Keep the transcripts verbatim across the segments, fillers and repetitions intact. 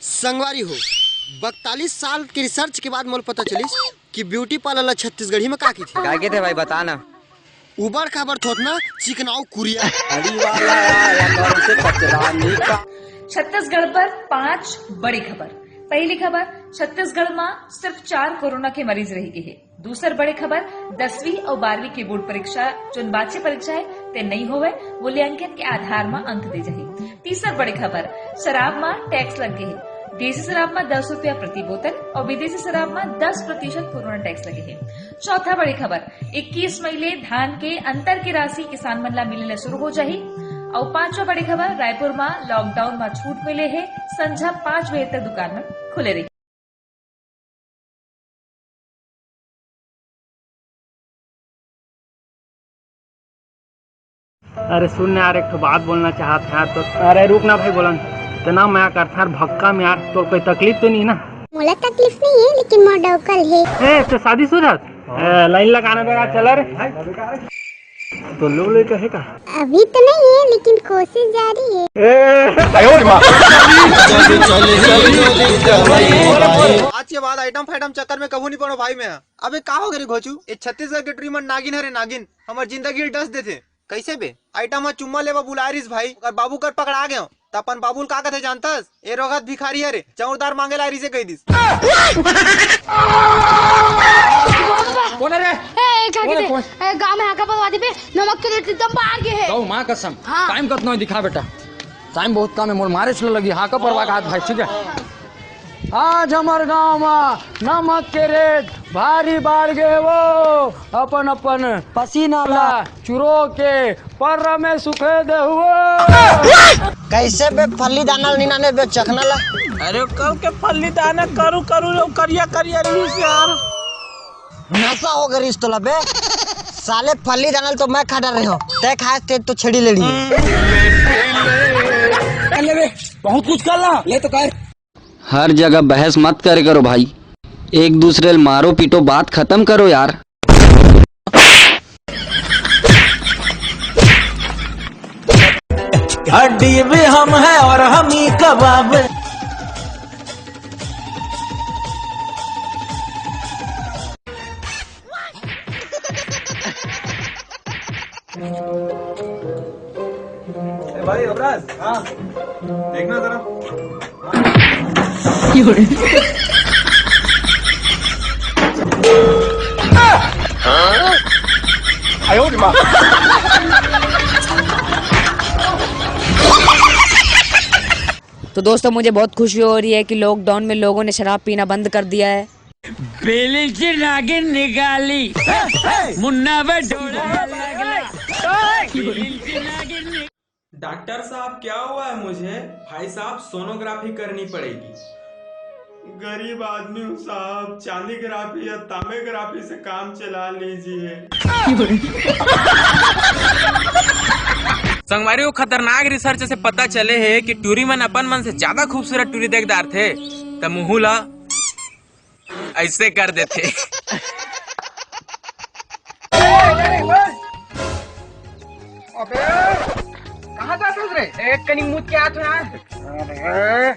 संगवारी हो, बकतालीस साल के रिसर्च के बाद मोला पता चलिस कि ब्यूटी पार्लर ला छत्तीसगढ़ी में का कहिथे। का कहिथे भाई, बता ना। उबड़ खाबड़ थोथना, चिकनाऊ कुरिया। छत्तीसगढ़ पर पांच बड़ी खबर। पहली खबर, छत्तीसगढ़ में सिर्फ चार कोरोना के मरीज रह गए हैं। दूसर बड़े खबर, दसवीं और बारहवीं की बोर्ड परीक्षा, जोन बाचे परीक्षा है, ते नहीं होवे, मूल्यांकन के आधार में अंक दे जाही। तीसर बड़े खबर, शराब में टैक्स लग गए है। देसी शराब में दस रुपया प्रति बोतल और विदेशी शराब में दस प्रतिशत कोरोना टैक्स लगे है। चौथा बड़ी खबर, इक्कीस मई ले धान के अंतर की राशि किसान मन ला मिले ला शुरू हो जाही। और पांचवा बड़ी खबर, रायपुर में लॉकडाउन में छूट मिले है, संझा पांच बजे तक दुकान में खुले रही। अरे सुन ना यार, एक ठो बात बोलना चाहत हंव यार। तो अरे रुक ना भाई, बोलन। इतना मया करथंव यार, भक्का में यार, तोर कोई तकलीफ तो नहीं ना? मोला तकलीफ नहीं है, लेकिन मोर डौकल है। ए, तो शादीशुदा? ए, लाइन लगाना बेगा, चला रे। तो लोग लेके है का? अभी तो नहीं है, लेकिन कोशिश जारी है। आज के बाद आइटम फाइटम चक्कर में कभू नहीं पड़ो भाई मैं। अबे का हो गे रे घोचू, ए छत्तीसगढ़ के टूरी मन नागिन हरे नागिन, हमर जिंदगी ल डस देथे। कैसे बे? आइटम ह चुम्मा लेवा बुलाए रिस भाई, अगर बाबू कर पकड़ा गयो त अपन बाबू ल का कथे जानतस? ए रोगत भिखारी हरे, चौरदार मांगे ला रिसे कह दिस। कौन है रे? ए, का कौन है, कहते? कौन? ए, गांव में हाका परवा दिबे, नमक के रेट एकदम बाढ़ गए है। गौ माँ कसम। हाँ। टाइम कतना है दिखा बेटा। टाइम बहुत कम है, मोर मारे चलो लगी, हाका परवा का हाथ भाई, ठीक है? आज हमर गांव में नमक के रेट भारी बाढ़ गए वो, अपन अपन पसीना ला चुरो के पर्रा में सुखे देहुओ। कैसे बे फल्ली दाना ल निनाने बे चखना ला? अरे कल के फल्ली दाना करू करू रे करिया करिया रिस यार। नशा हो गई रिस तोला बे। साले फल्ली दाना ल तो मैं खा डाल रहे हो। तै खाए ते तो छेड़ी लेड़ी। ले बे, बहुत कुछ कर ला। ले तो कर। हर जगह बहस मत करे करो भाई, एक दूसरे ल मारो पीटो, बात खत्म करो यार। हड्डी भी हम है और हम ही कबाब। ए भाई अबराज, हाँ, देखना जरा। तो दोस्तों, मुझे बहुत खुशी हो रही है कि लॉकडाउन में लोगों ने शराब पीना बंद कर दिया है। बेलिंची नागिन निकाली, मुन्ना पे डोला लगला। बेलिंची नागिन नि- डॉक्टर साहब, क्या हुआ है मुझे? भाई साहब, सोनोग्राफी करनी पड़ेगी। गरीब आदमी हूँ साहब, चांदीग्राफी या तांबेग्राफी से काम चला लीजिए। संगवारी हो, खतरनाक रिसर्च से पता चले हे कि टूरी मन अपन मन से ज्यादा खूबसूरत टूरी देख डारथे, त मुहू ला ऐसे कर देथे। अबे, कहाँ जात हस रे? एक कनी मुत के आत हूँ यार। अबे,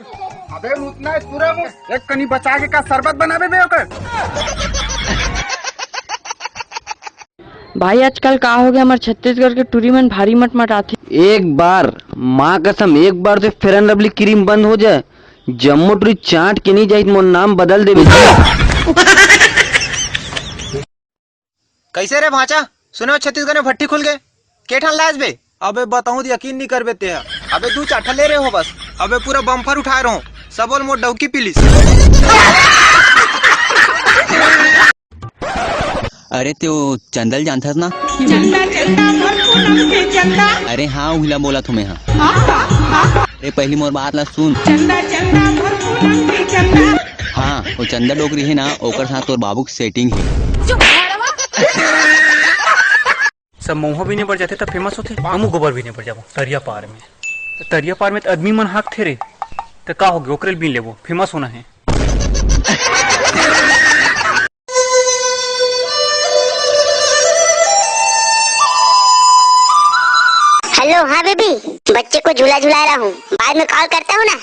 अबे मुतना है पूरा मुत। एक कनी बचा के का शरबत बनाबे बे ओकर? भाई, आजकल का हो गया, हमर छत्तीसगढ़ के टूरी मन भारी मटमटाथे। एक बार, माँ कसम, एक बार से फेयर एंड लवली क्रीम बंद हो जाए, जम्मो टूरी चाट के नहीं जाई, मोर नाम बदल देबे। कैसे रे भांचा, सुने हो छत्तीसगढ़ में भट्टी खुल गए, के ठान लायस बे? अबे बताऊं त यकीन नहीं करबे ते ह। अबे दू चार ठा ले रहे हो बस। अबे पूरा बम्पर उठाए रहो, सबो ल मोर डौकी पीलिस। अरे ते वो चंदा ल जानथस ना? चंदा चंदा मोर पूनम के चंदा। अरे हाँ, उहिला बोला थो मैं हाँ। हाँ, हाँ, हाँ। अरे पहली मोर बात ला सुन। चंदा चंदा मोर पूनम के चंदा। हाँ, वो चंदा डोकरी है ना, ओकर साथ तोर बाबू की सेटिंग है। चुप, भड़वा। सब मउहा भी नहीं बढ़ जाते तब फेमस होते, हमू गोबर भी नहीं बढ़ जाबो। तरिया पार में, तरिया पार में त आदमी मन हाँकथे रे, त का होगे, ओकरे ल बीन लेबो, फेमस होना है। हेलो, हाँ बेबी, बच्चे को झूला झुला रहा हूँ, बाद में कॉल करता हूँ ना।